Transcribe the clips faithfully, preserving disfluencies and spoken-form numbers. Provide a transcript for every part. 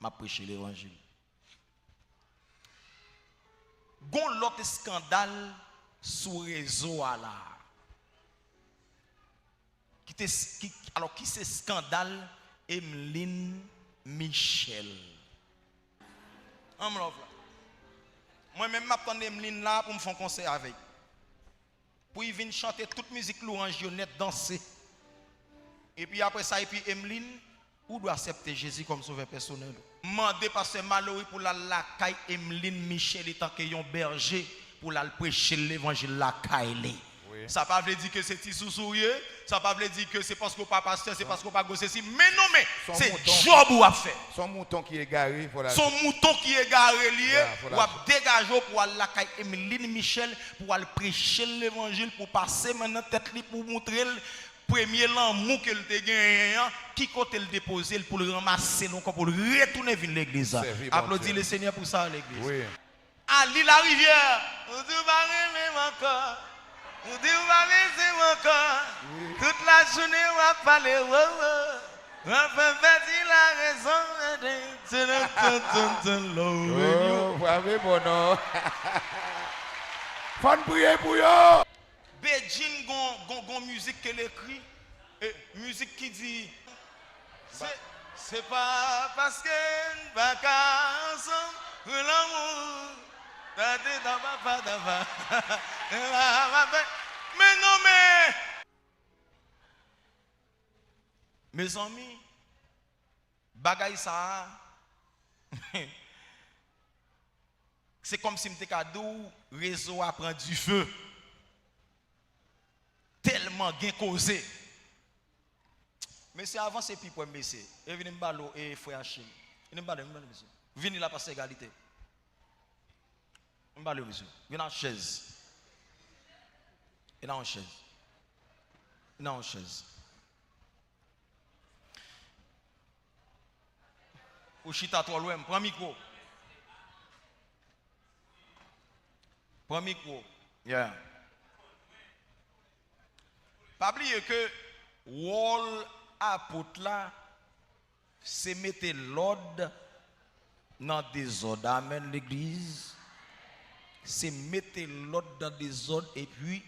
m ap preche levanjil. Gon lòt eskandal sou rezo a la. Ki te, ki, alò, ki se eskandal Emeline Michel. Ann love la. Mwen menm, m ap tann Emeline la pou m fè yon konsè avè l. Pou l vin chante tout mizik lwanj yo nèt, danse. Epi apre sa, epi Emeline, ou dwe aksepte Jezi kòm sovè pèsonèl ou. Mande pastè Malory pou l al lakay Emeline Michel etanke yon bèje, pou l al preche l levanjil lakay li. Wi. Sa pa vle di ke se ti sousou w ye, sa pa vle di ke se paske w pa pastè, se paske w pa gwo sesi. Men non, men se djòb ou ap fè. Se yon mouton ki egare, fò l al. Se yon mouton ki egare li ye, w ap degaje w pou w al lakay Emeline Michel, pou w al preche l levanjil, pou w pase men nan tèt li, pou w montre l premye lanmou ke l te genyen an, ki kote l depoze l, pou l ranmase l ankò, pou l retounen vin legliz la. Aplodi Lesenyè pou sa, legliz. Wi. Ali Larivière, ou di w pa renmen m ankò, ou di w pa bezwen m ankò. Wi. Tout lajounen w ap pale, wo, wo. W ap fè m pèdi larezon, tun, tun, tun, tun, tun, love you. Oh, frape fò non. Fò n priye pou yo. Bedjine gon, gon, gon mizik ke l ekri, e, mizik ki di, se, se pa paske n pa ka ansanm pou lanmou, ta te ta pa pa ta pa, men non, men. Mezanmi, bagay sa a, se kòmsi m te ka di w, rezo a pran dife. Tèlman gen koze. Mesye, avanse pi pre, mesye. E vini m pale w, e frè Achim. Vini m pale, vini m pale, mesye. Vini la, pastè Egalite. M pale w, mesye. Vin ak chèz. Vin ak yon chèz. Vin ak yon chèz. Ou chita twò lwen m. Pran mikwo. Pran mikwo. Yeah. Pa bliye ke wòl apot la, se mete lòd nan dezòd. Amèn, legliz. Se mete lòd nan dezòd, epi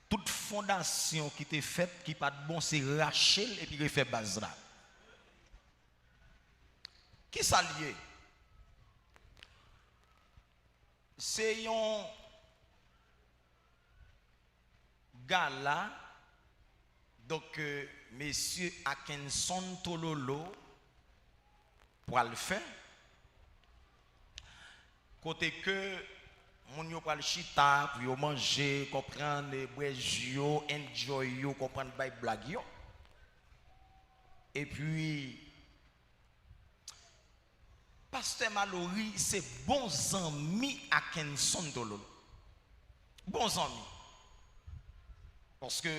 tout fondasyon ki te fèt, ki pa t bon, se rache l epi refè baz la. Kisa l ye? Se yon gala, donk, euh, mesye Akenson Tololo pral fè, kote ke moun yo pral chita pou yo manje, konprann, e, bwè ji yo, enjoy yo, konprann, bay blag yo. Epi, Pastè Malory se bon zanmi a Kenson Tololo. Bon zanmi. Paske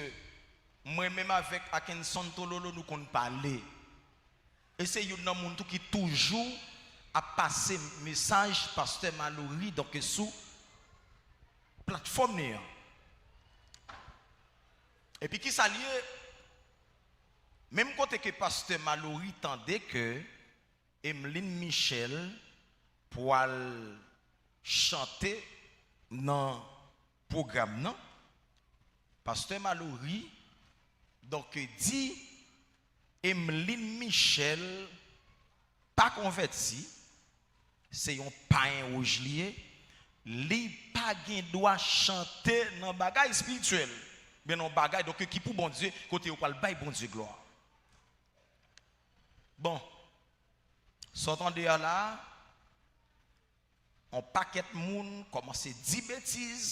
mwen menm avèk Akenson Tololo, nou konn pale. E se youn nan moun tou ki toujou ap pase mesaj Pastè Malory, donk, sou platfòm li an. Epi kisa l ye? Menm kote ke Pastè Malory tande ke Emeline Michel pwal chante nan pwogram nan, Pastè Malory, donk, di Emeline Michel pa konvèti, se yon payen wouj li ye, li pa gen dwa chante nan bagay espirityèl, men nan bagay, donk, ki pou Bondye, kote yo pral bay Bondye glwa. Bon, sa w tande a la a, yon pakèt moun kòmanse di betiz,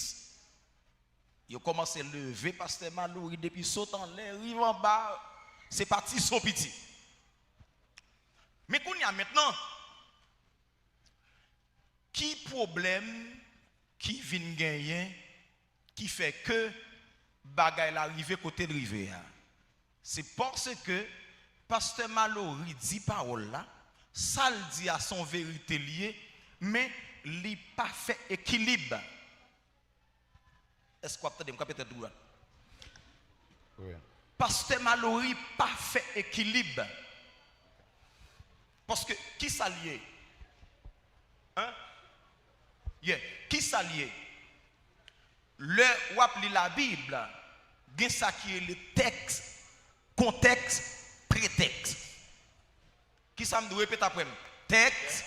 yo kòmanse leve Pastè Malory depi sot anlè, rive anba, se pa ti, se piti. Men kounye a mentnan, ki pwoblèm ki vin genyen ki fè ke bagay la rive kote l rive a? Se paske Pastè Malory di pawòl la, sa l di a se yon verite l ye, men li pa fè ekilib. Èske w ap tande m? Kanpe tèt dwat. Wi. Pastè Malory pa fè ekilib. Paske, ki sa l ye? Hein? Yeah. Ki sa l ye? Lè w ap li Labib, gen sa ki rele tèks, kontèks, pretèks. Ki sa m di w? Repete apre m. Tèks,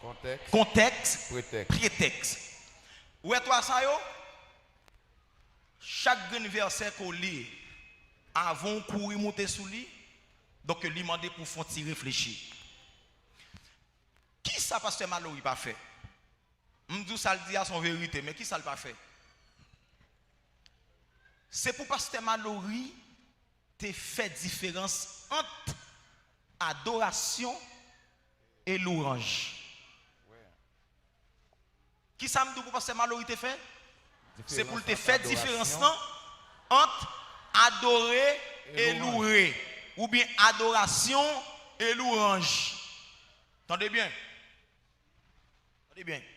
kontèks, kontèks, pretèks, pretèks. Ou wè twa sa yo? Chak grenn vèsè ke w li, avan w kouri moute sou li, donk li mande pou w fè yon ti reflechi. Ki sa pastè Malory pa fè? M di w sa l di a se yon verite, men ki sa l pa fè? Se pou pastè Malory te fè diferans ant adorasyon e louwanj. Ki sa m di w pou pastè Malory te fè? Se pou l te fè diferans lan ant adore e louwe, oubyen adorasyon e louwanj. Tande byen. Tande byen.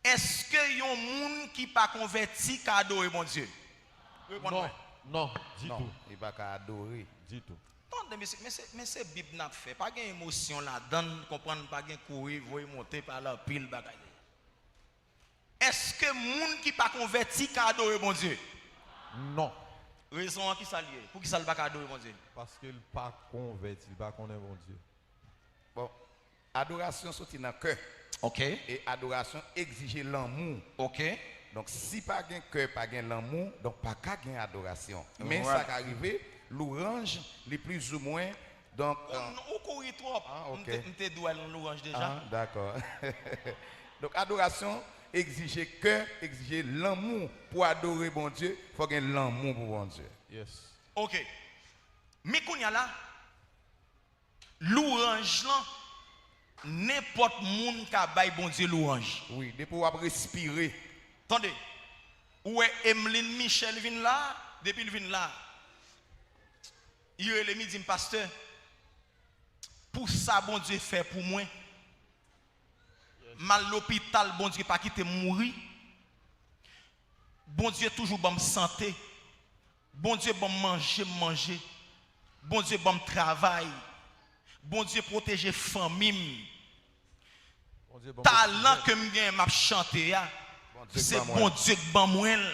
Èske yon moun ki pa konvèti ka adore Bondye? Reponn mwen. Non, non, ditou. Non, li pa ka adore. Ditou. Tande, men se, men se, men se Bib n ap fè. Pa gen emosyon ladan l, konprann, pa gen kouri, voye monte, pale anpil bagay. Èske moun ki pa konvèti ka adore Bondye? Non. Rezon an, ki sa l ye? Poukisa l pa ka adore Bondye? Paske l pa konvèti, l pa konnen Bondye. Bon, adorasyon soti nan kè. Ok. E adorasyon egzije lanmou. Ok. Donk, si pa gen kè, pa gen lanmou, donk pa ka gen adorasyon. Men sa ka rive, louwanj, li plizoumwen, donk, ou, euh, ou kouri twòp. Ah, ok. M te, m te dwe al nan louwanj deja. Ah, dakò. Donk, adorasyon egzije kè, egzije lanmou. Pou adore Bondye, fò gen lanmou pou Bondye. Yes. Ok. Men kounye a la, louwanj lan, nenpòt moun ka bay Bondye louwanj. Wi, depi w ap respire. Tande, ou wè Emeline Michel vin la, depi l vin la, li rele m, li di m, "Pastè, pou sa Bondye fè pou mwen, m al lopital, Bondye pa kite m mouri." Bondye toujou ban m sante. Bondye ban m manje, m manje. Bondye ban m travay. Bondye pwoteje fanmi m. Talan ke m genyen, m ap chante a, se Bondye k ban mwen l.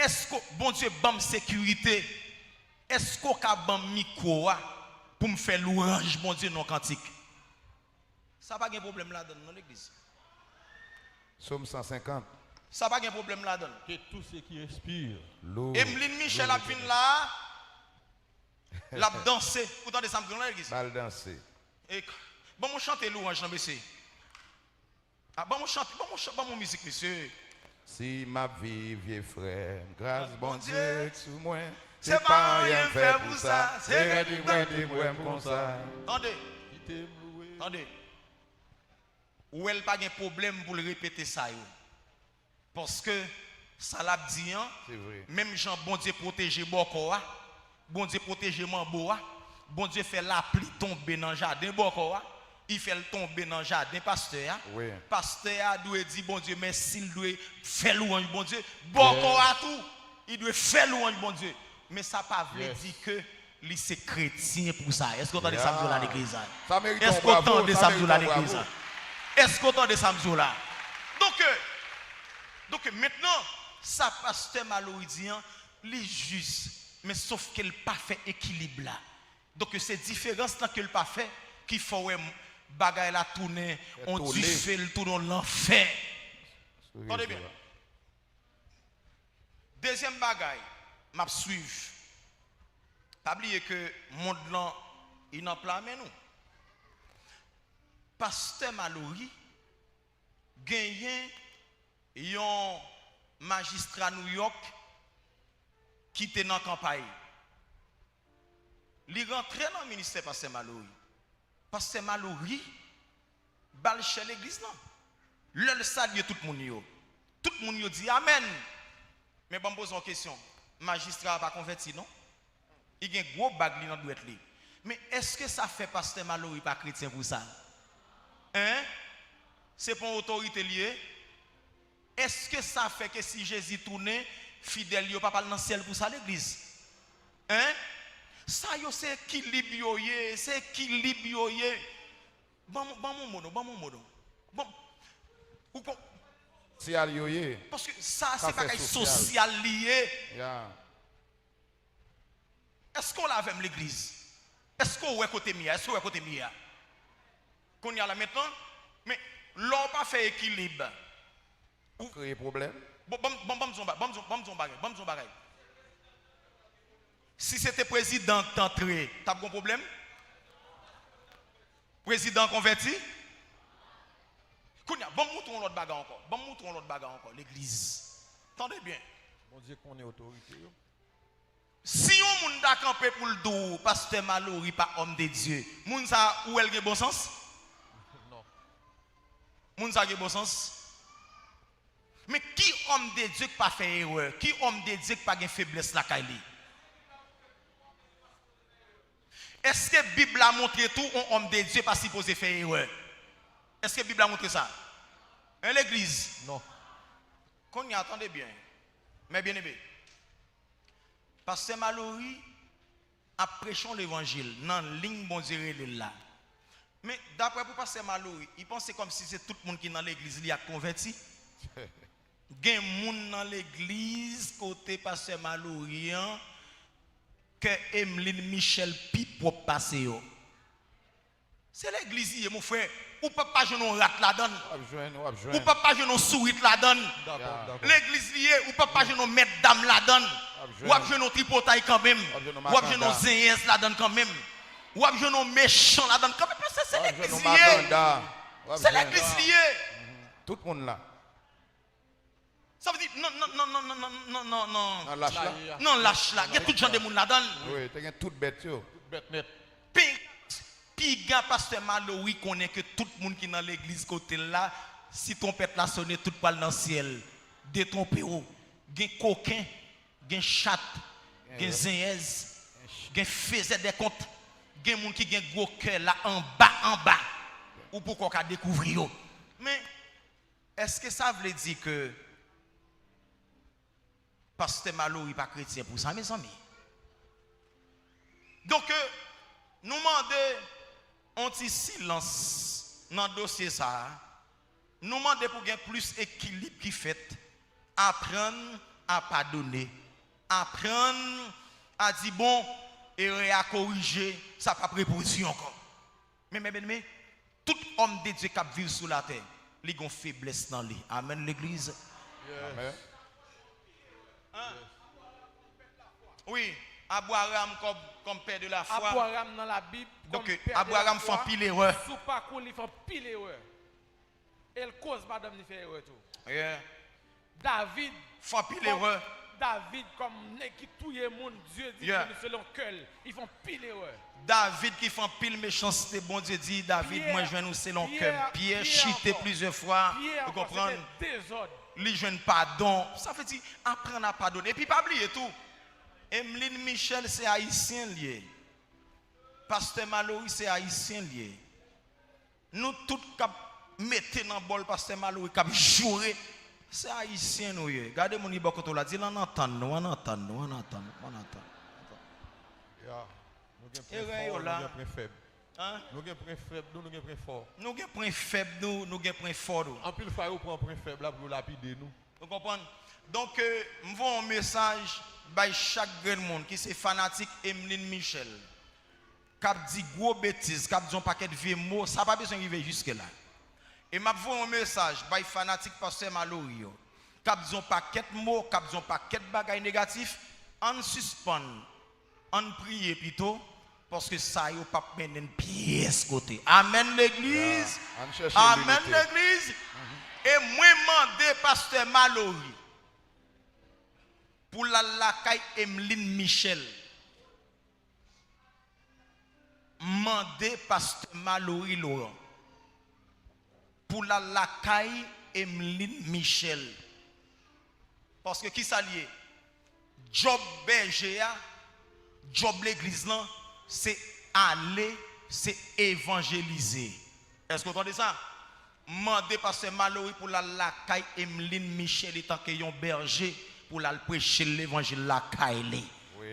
Èske Bondye ban m sekirite? Èske w ka ban m mikwo a pou m fè louwanj Bondye nan kantik? Sa pa gen pwoblèm ladan l non, legliz. Sòm san senkant. Sa pa gen pwoblèm ladan l. Que tout ce qui respire. Emeline Michel ap vin la a, l ap danse. Ou tande sa m di w la, legliz? Ba l danse. E, ban m yon chante louwanj lan, mesye. Ah, ban m yon chante, ban m yon chan-, ban m yon mizik, mesye. Si m ap viv, vye frè m, gras Bondye sou mwen. Se pa anyen m fè pou sa, se rèd li prete m wè m konsa. Tande. Kite m louwe. Tande. Ou wè l pa gen pwoblèm pou l repete sa yo. Paske sa l ap di an, menm jan Bondye pwoteje bòkò a, Bondye pwoteje manbo a, Bondye fè lapli tonbe nan jaden bòkò a, li fè l tonbe nan jaden pastè a. Pastè a dwe di Bondye mèsi, l dwe fè louwanj Bondye. Bòkò a tou, li dwe fè louwanj Bondye. Men sa pa vle di ke li se kretyen pou sa. Èske w tande sa m di w la, legliz la? Èske w tande sa m di w la, legliz la? Èske w tande sa m di w la? Donk, euh, donk, mentnan, sa pastè Malory di an, li jis, men sòf ke l pa fè ekilib la. Donk, se diferans lan ke l pa fè ki fè w wè bagay la tounen yon dife, l tounen yon lanfè. Tande byen. Dezyèm bagay, m ap swiv. Pa bliye ke mond lan, li nan pla men nou. Pastè Malory genyen yon majistra Nouyòk ki te nan kanpay. Li rantre nan ministè pastè Malory. Pastè Malory ba l chè legliz lan. Lè l salye tout moun yo, tout moun yo di amèn. Men ban m poze w kesyon. Majistra a pa konvèti non. Li gen gwo bag li nan dwèt li. Men èske sa fè pastè Malory pa kretyen pou sa? Hein? Se pa yon otorite li ye? Èske sa fè ke si Jezi tounen, fidèl yo pa pral nan syèl pou sa, legliz? Hein? Sa yo se ekilib yo ye, se ekilib yo ye. Ban m, ban m yon mo non, ban m yon mo non. Ban m, ou kon, Sosyal yo ye. Paske sa se bagay sosyal li ye. Ya. Èske w la avè m legliz? Èske w wè kote m ye a? Èske w wè kote m ye a? Kounye a la mentnan, men lè w pa fè ekilib, Ou kreye pwoblèm. Bon, ban m, ban m, ban m di w yon ba-, ban m di w, ban m di w yon bagay, ban m di w yon bagay. Si se te prezidan k t antre, t ap gen pwoblèm? Prezidan konvèti? Kounye a, ban m moutre w yon lòt bagay ankò. Ban m moutre w yon lòt bagay ankò. Legliz. Tande byen. Bondye konnen otorite yo. Si yon moun ta kanpe pou l di w, Pastè Malory pa homme de Dieu, moun sa a, ou wè l gen bon sans? Non. Moun sa a gen bon sans? Men ki homme de Dieu k pa fè erè? Ki homme de Dieu k pa gen feblès lakay li? Èske Bib la montre tou yon homme de Dieu pa sipoze fè erè? Èske Bib la montre sa? Hein, legliz? Non. Kounye a, tande byen. Mè byeneme, Pastè Malory ap preche yon levanjil nan liy Bondye rele l la. Men, daprè pou Pastè Malory, li panse kòmsi se tout moun ki nan legliz li a k konvèti. Gen moun nan legliz kote Pastè Malory an, kè Emeline Michel pi pwòp pase yo. Se legliz li ye, mon frè. Ou p ap pa jwenn yon rat ladan l. W ap jwenn, w ap Ou jwenn. p ap pa jwenn yon sourit ladan l. Dakò, Ya. dakò. Legliz li ye, ou p ap pa jwenn yon mèt dam ladan l. W ap jwenn. W ap jwenn yon tripotay kanmenm. W ap jwenn yon W ap jwenn yon makanda. Zenyèz ladan kanmenm. W ap jwenn yon mechan ladan kanmenm. Paske se W ap jwenn legliz yon li ye. Makanda. W ap Se jwenn. legliz li ye. Tout moun la. Sa vle di, nan, nan, nan, nan, nan, nan, nan, nan, nan, Nan lach la. nan lach la, gen tout jan de moun ladan l. Wi, te gen tout bèt yo. Bèt nèt. Pi, piga Pastè Malory konnen ke tout moun ki nan legliz kote l la, si twonpèt la sone, tout pral nan syèl. Detwonpe w. Gen koken, gen chat, gen zenyèz, gen fezè dè kont, gen moun ki gen gwo kè la anba, anba. Ou poko ka dekouvri yo. Men, èske sa vle di ke Pastè Malory pa kretyen pou sa, mezanmi? Donk, nou mande yon ti silans nan dosye sa a. Nou mande pou gen plis ekilib ki fèt. Aprann a padone. Aprann a di, bon, erè a korije, sa p ap repwodui ankò. Men, men, men, men, tout homme de Dieu k ap viv sou latè, li gen yon feblès nan li. Amèn, legliz. Amèn. Wi, Abraram kòm, kòm pè de la fwa. Abraram nan Labib kòm Donk, pè de la Abraram fè fwa. Anpil erè. Sou pakou li fè anpil erè. E l koz madanm li fè erè tou. Yeah. David Fè anpil erè. David kòm nèg ki touye moun, Dye di Yeah. li selon kè l. Li fè anpil erè. David ki fè anpil mechanste, Bondye di, David, Pyè, mwen jwenn ou selon Pyè, kè m. Pyè Pyè chite ankò. plizyè fwa, Pyè ou ankò, konprann? Se te dezòd. Li jwenn padon. Sa vle di, aprann a padone. Epi pa bliye tou, Emeline Michel se ayisyen l ye. Pastè Malory se ayisyen l ye. Nou tout k ap mete nan bòl Pastè Malory, k ap joure, se ayisyen nou ye. Gade moun ki bò kote w la, di l ann antann nou, ann antann nou, ann antann nou, ann antann nou. Ya. Nou gen Erè pwen yo fò, la. Nou gen pwen fèb. Hein? Nou gen pwen fèb, nou, nou gen pwen fò. Nou gen pwen fèb nou, nou gen pwen fò nou. Anpil fwa yo pran pwen fèb la pou yo lapide nou. Ou konprann? Donk, euh, m voye yon mesaj bay chak grenn moun ki se fanatik Emeline Michel, k ap di gwo betiz, k ap di yon pakèt vye mo, sa pa bezwen rive jiske la. E m ap voye yon mesaj bay fanatik Pastè Malory yo, k ap di yon pakèt mo, k ap di yon pakèt bagay negatif. Ann sispann, ann priye pito, paske sa yo p ap mennen n pyès kote. Amèn, legliz. Yeah. Ann chèche Amèn, linite. legliz. E mwen mande Pastè Malory pou l al lakay Emeline Michel. Mande Pastè Malory Laurent pou l al lakay Emeline Michel. Paske ki sa l ye? Djòb bèje a, djòb legliz lan, se ale, se evanjelize. Èske w tande sa? Mande Pastè Malory pou l al lakay Emeline Michel etanke yon bèje, pou l al preche levanjil lakay li.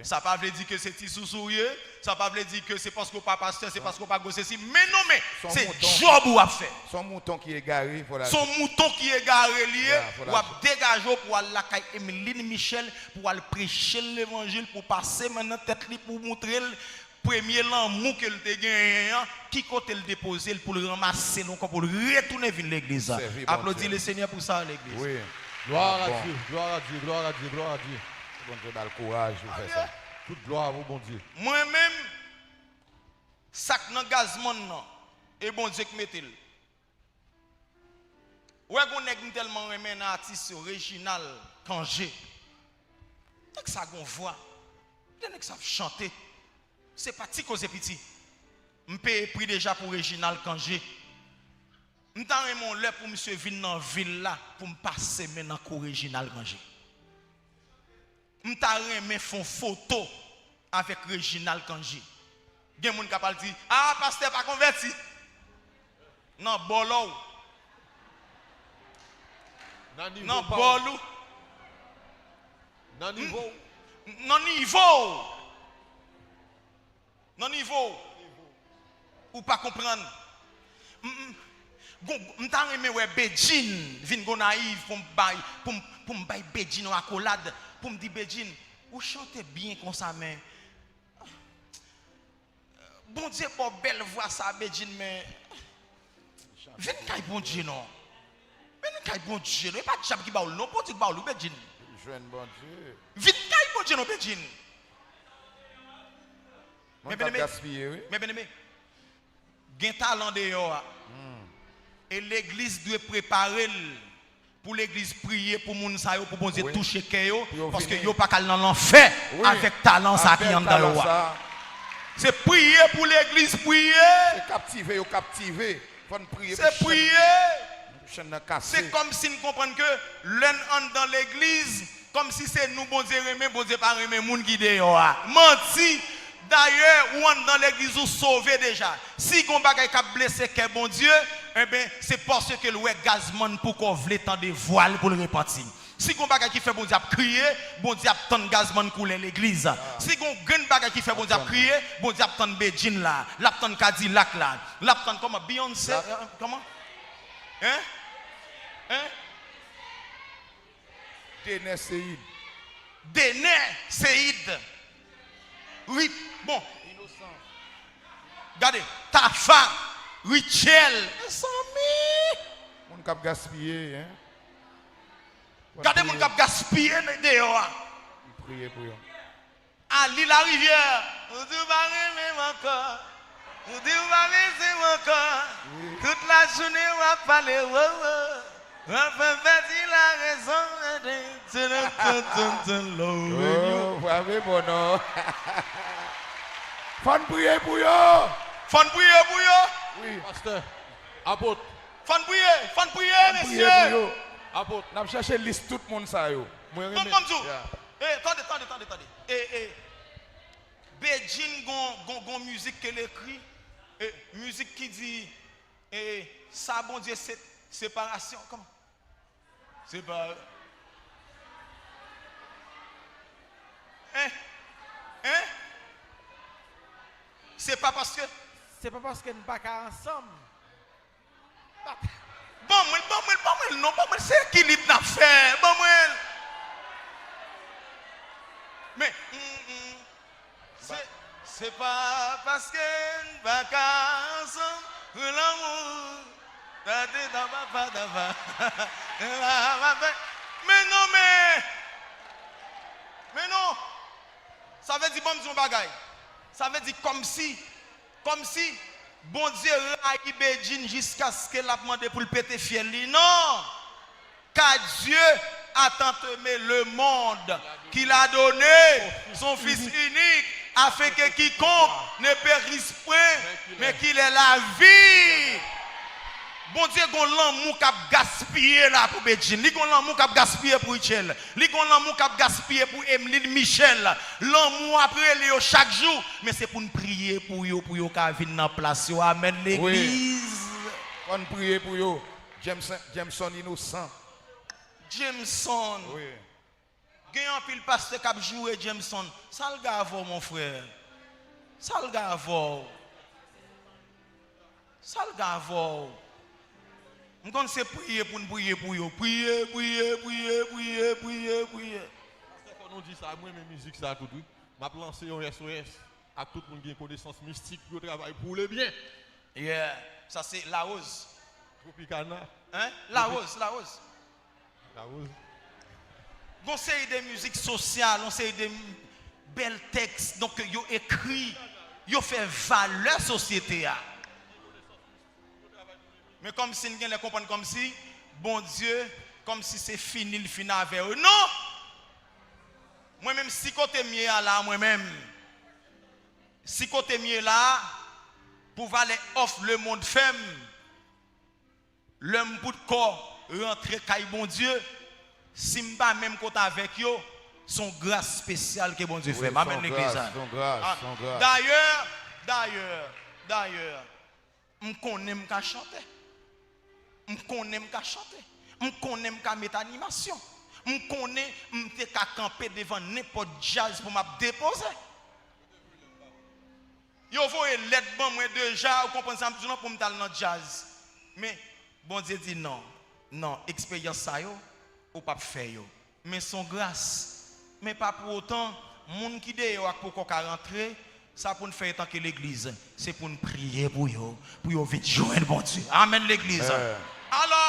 Sa pa vle di ke se ti sousou w ye, sa pa vle di ke se paske w pa pastè, se paske w pa gwosesi. Men non, men se djòb ou ap fè. Se yon mouton ki egare, fò l al. Se yon mouton ki egare li ye, w ap degaje w pou w al lakay Emeline Michel, pou w al preche l levanjil, pou w pase men nan tèt li, pou w moutre l premye lanmou ke l te genyen an, ki kote l depoze l pou l ranmase l ankò, pou l retounen vin legliz la. Aplodi le Senyè pou sa, legliz. Gloire à Dieu, gloire à Dieu, gloire à Dieu, gloire à Dieu. Bondye ba l kouraj pou fè sa. Tout glwa pou Bondye. Mwen menm, sa k nan Gazman nan, e Bondye k mete l. Ou wè gon nèg m tèlman renmen nan atis yo, Reginald Cangé. Nèg sa gon vwa. Lè nèg sa ap chante, se pa ti koze piti. M peye pri deja pou Reginald Cangé. M ta renmen yon lè pou misye vin nan vil la, pou m pase men nan kou Reginald Cangé. M ta renmen fè yon foto avèk Reginald Cangé. Gen moun k ap al di, "Ah, pastè pa konvèti." Nan bòlò w. Nan bòl ou. Nan nivo w. Nan nivo w. Nan nivo w. Ou pa konprann. M, m, gon, m ta renmen wè Bedjine vin Gonayiv pou m bay, pou m, pou m bay Bedjine yon akolad, pou m di, "Bedjine, ou chante byen konsa, men Bondye ba w bèl vwa sa, Bedjine, men vin kay Bondye non. Vin kay Bondye non. E pa dyab ki ba w l non, Bondye ki ba w l wi, Bedjine. Jwenn Bondye. Vin kay Bondye non, Bedjine." Men byeneme, men byeneme, gen talan deyò a. E legliz dwe prepare l pou legliz priye pou moun sa yo, pou Bondye touche kè yo, paske yo pa ka al nan lanfè avèk talan sa ki anndan yo a. Se priye pou legliz priye. Se kaptive yo kaptive. Fò n priye pou chenn nan kase. Se kòmsi n konprann ke lè n anndan legliz, kòmsi se nou Bondye renmen, Bondye pa renmen moun ki deyò a. Manti! Dayè, ou anndan legliz ou sove deja. Si gon bagay k ap blese kè Bondye, enben, se paske l wè Gazman poko vle tande vwa l pou l repanti. Si gon bagay ki fè Bondye ap kriye, Bondye ap tann Gazman koulè legliz. Si gon grenn bagay ki fè Bondye ap kriye, Bondye ap tann Bedjine la, l ap tann Kadilak la, l ap tann kòman, Beyoncé, kòman? Hein? Hein? Dener Ceïd. Dener Ceïd. Rit, bon. Gade, Tafa, Rutshelle. Mezanmi. Moun k ap gaspiye, hein? Gade moun k ap gaspiye deyò a. M priye pou yo. Ali Larivière, ou di w pa renmen m ankò. Ou di w pa bezwen m ankò. Tout lajounen w ap pale, wo, wo. W ap fè pèdi larezon, tun, tun, tun, tun, tun, love you. Oh, frape bon non. Fò n priye pou yo. Fò n priye pou yo. Wi. Pastè, apot. Fò n priye, fò n priye, mesye. Apot. N ap chèche lis tout moun sa yo. Mwen renmen. Bon, bon, bon, bon. Eh, tande, tande, tande, tande. Eh, eh. Bedjine gon, gon, gon mizik ke l ekri, eh, mizik ki di, eh, sa Bondye se, separasyon, kòman? Sepa-, hein? Hein? Se pa paske. Se pa paske n pa ka ansanm. Ban mwen l, ban mwen l, ban mwen l non, ban mwen l, se ekilib n ap fè, ban mwen l. Men, mm, mm, se, se pa paske n pa ka ansanm pou lanmou. Tande, tande, papa, papa. Men non, men, men non. Sa vle di, ban m di yon bagay. Sa vle di kòmsi Kòmsi Bondye rayi Bedjine jiskaske l ap mande pou l pete fyèl li. Non! Car Dieu a tant aimé le monde qu'il a donné son Fils unique, afin que quiconque ne périsse point, mais qu'il ait la vie. Bondye gon lanmou k ap gaspiye la pou Bedjine. Li gon lanmou k ap gaspiye pou Rutshelle. Li gon lanmou k ap gaspiye pou Emeline Michel. Lanmou ap rele yo chak jou, men se pou n priye pou yo, pou yo ka vin nan plas yo. Amèn, legliz. Wi. Fò n priye pou yo. Jameson, Jameson Innocent. Jameson. Wi. Gen anpil pastè k ap joure Jameson. Sa l gen avè w, mon frè? Sa l gen avè w? Sa l gen avè w? M konn se priye pou n priye pou yo. Priye, priye, priye, priye, priye, priye. Pastè, fò nou di sa, mwen renmen mizik sa tou, wi. M ap lanse yon S O S ak tout moun ki gen konesans mistik pou yo travay pou lebyen. Yeah, sa se Larose. Tropicana. Hein? Larose, Larose. Larose. Gon seri de mizik sosyal, yon seri de m-, bèl tèks, donk yo ekri, yo fè valè sosyete a. Men kòmsi n genlè konprann kòmsi Bondye, kòmsi se fini l fin avè yo. Non! Mwen menm, si kote m ye a la, mwen menm, si kote m ye la, pou valè òf lemonn fè m, lè m poutko rantre kay Bondye, si m pa menm kote avèk yo, se yon gras espesyal ke Bondye fè m. Amèn, legliz la. Dayè, dayè, dayè, m konnen m ka chante. M konnen m ka chante. M konnen m ka met animasyon. M konnen m te ka kanpe devan nenpòt djaz pou m ap depoze. Yo voye lèt ban mwen deja, ou konprann sa m di w lan, pou m t al nan djaz. Men, Bondye di non, non, eksperyans sa yo, ou p ap fè yo. Men se yon gras. Men pa pou otan, moun ki deyò a k poko ka rantre, sa pou n fè antanke legliz, se pou n priye pou yo, pou yo vin jwenn Bondye. Amèn, legliz. Alò,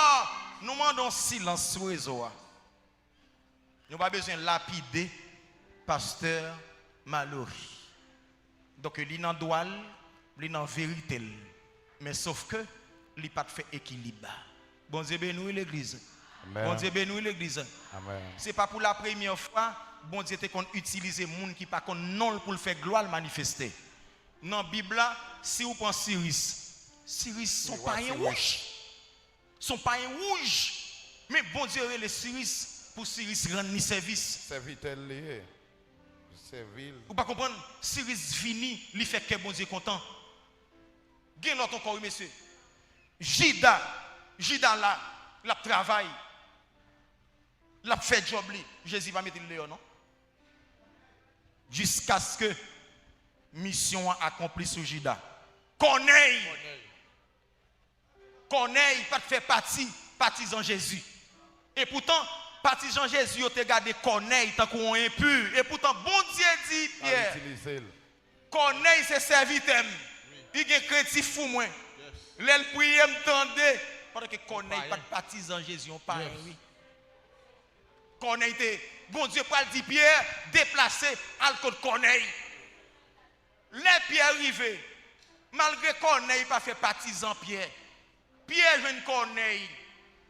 nou mande yon silans sou rezo a. Nou pa bezwen lapide pastè Malory. Donk, li nan dwa l, li nan verite l. Men sof ke li pa t fè ekilib. Bondye beni w, legliz. Amèn. Bondye beni w, legliz. Amèn. Se pa pou la premyè fwa Bondye te konn itilize moun ki pa konn non l pou l fè glwa l manifeste. Nan Bib la, si w pran Siris, Siris se yon payen wouj. Se yon payen wouj. Men Bondye rele Siris pou Siris rann li sèvis. Sèvitè l li ye. Sèvi l. Ou pa konprann? Siris vini, li fè kè Bondye kontan. Gen lòt ankò, wi, mesye. Jida, Jida la, l ap travay. L ap fè djòb li. Jezi pa mete l deyò, non. Jiskaske misyon an akonpli sou Jida. Kònèy! Kònèy pa t fè pati patizan Jezi. Epoutan, patizan Jezi yo te gade Kònèy tankou yon enpi. Epoutan, Bondye di Pyè, Kònèy se sèvitè m. Li gen krentif pou mwen. Lè l priye, m tande. Pandan ke Kònèy pa t patizan Jezi, yon payen, wi. Kònèy te, Bondye pral di Pyè, deplase, al kot Kònèy. Lè Pyè rive, malgre Kònèy pa fè patizan Pyè, Pyè jwenn Kònèy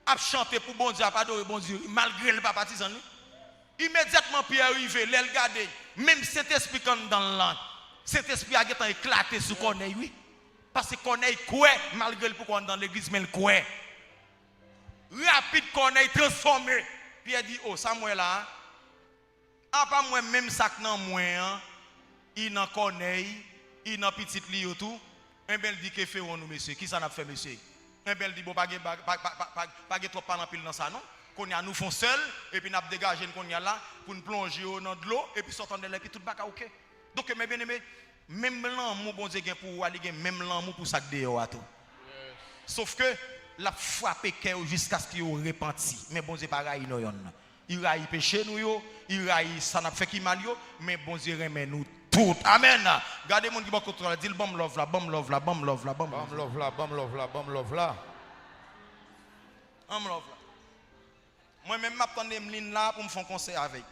ap chante pou Bondye, ap adore Bondye, malgre l pa patizan li. Imedyatman Pyè rive, lè l gade, menm Sentespri k anndan l lan, Sentespri a gentan eklate sou Kònèy, wi. Paske Kònèy kwè, malgre l poko anndan legliz, men l kwè. Rapid, Kònèy transfòme. Pyè di, o, sa m wè la a, apa m wè menm sa k nan mwen an, i nan Kònèy, i nan pitit li yo tou. Enben, l di, ke fewon nou, mesye? Kisa n ap fè, mesye? Enben, l di, bon, pa gen, pa, pa, pa, pa, pa, pa gen twòp pale anpil nan sa, non. Kounye a, nou fè yon sèl, epi n ap degaje n kounye a la, pou n plonje yo nan dlo, epi sòti anndan l, epi tout bagay oke. Donk, men byeneme, menm lanmou Bondye gen pou ou a, li gen menm lanmou pou sa k deyò a tou. Sof ke l ap frape kè yo jiskaske yo repanti. Men Bondye pa rayi nou yonn. Li rayi peche nou yo, li rayi sa n ap fè ki mal yo, men Bondye renmen nou tout. Amèn. Gade moun ki bò kote w la, di l, ban m love la, ban m love la, ban m love la, ban m love la. Ban m love la, ban m love la, ban m love la. Ban m love la. Mwen menm, m ap tann Emeline la pou m fè yon konsè avè l.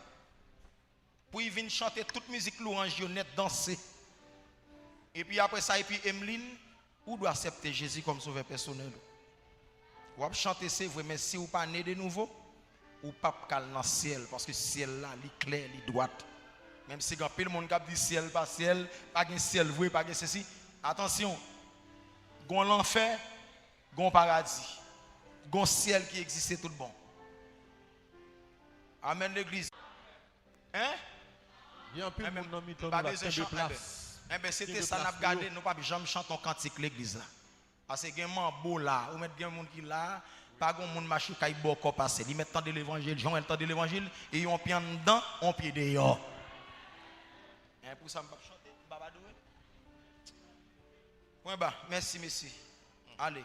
Pou l vin chante tout mizik lwanj yo nèt, danse. Epi apre sa, epi Emeline, ou dwe aksepte Jezi kòm sovè pèsonèl ou. W ap chante, se vre, men si w pa ne de nouvo, ou p ap ka al nan syèl, paske syèl la, li klè, li dwat. Menm si gen anpil moun k ap di syèl pa syèl, pa gen syèl vre, pa gen sesi. Atansyon, gon lanfè, gon paradi, gon syèl ki egziste tout bon. Amèn, legliz. Hein? Gen anpil moun nan mitan nou la, kenbe plas. Enben, se te sa n ap gade, nou p ap janm chante yon kantik legliz la. Paske gen manbo la, ou mèt gen moun ki la, Pa gen moun mache kay bòkò pase. Li mèt tande levanjil, jan w wè l tande levanjil, e yon pye anndan, yon pye deyò. E pou sa m p ap chante, m p ap adore. Pwen ba, mèsi mesye. Ale.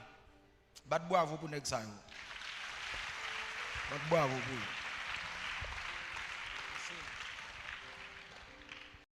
Bat bwavo pou nèg sa yo. Bat bwavo pou yo.